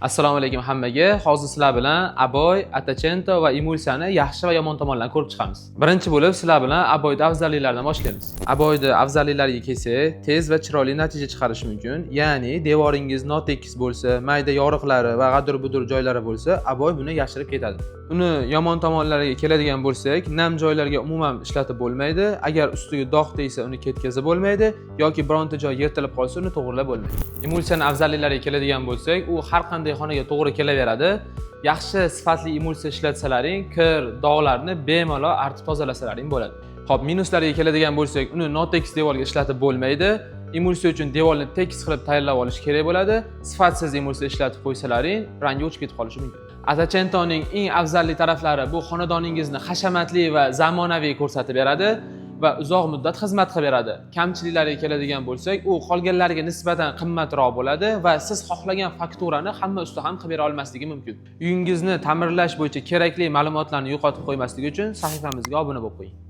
Assalomu alaykum hammaga. Hozir sizlar bilan обой, Ottocento va emulsiyani yaxshi va yomon tomonlarini ko'rib chiqamiz. Birinchi bo'lib sizlar bilan обой ni afzalliklaridan boshlaymiz. Обой ni afzalliklariga kelsak, tez va chiroyli natija chiqarish mumkin. Ya'ni devoringiz notekis bo'lsa, mayda yoriqlari va g'adir-budur joylari bo'lsa, обой buni yashirib ketadi. Uni yomon tomonlariga keladigan bo'lsak, nam joylarga umuman ishlatib bo'lmaydi. Agar ustiga dog' tegsa, uni ketkazib bo'lmaydi yoki bironta joy yirtilib qolsa, uni to'g'rilab bo'lmaydi. Emulsiyani afzalliklariga keladigan bo'lsak, u har qanday xonaga to'g'ri kelaveradi. Yaxshi sifatli emulsiya ishlatsalaring, kir, dog'larni bemalol artib tozalasalaring bo'ladi. Xo'p, minuslariga keladigan bo'lsak, uni notekis devorga ishlatib bo'lmaydi. Emulsiya uchun devorni tekis qilib tayyorlab olish kerak bo'ladi. Sifatsiz emulsiya ishlatib qo'ysalaring, rangi o'chib ketib qolishi mumkin. Ottocentoning eng afzalli taraflari bu xonadoningizni hashamatli va zamonaviy ko'rsatib beradi va uzoq muddat xizmat qilib beradi. Kamchiliklariga keladigan bo'lsak, u qolganlariga nisbatan qimmatroq bo'ladi va siz xohlagan fakturani hamma usta ham qilib bera olmasligi mumkin. Uyingizni ta'mirlash bo'yicha kerakli ma'lumotlarni yo'qotib qo'ymaslik uchun sahifamizga obuna bo'lib qo'ying.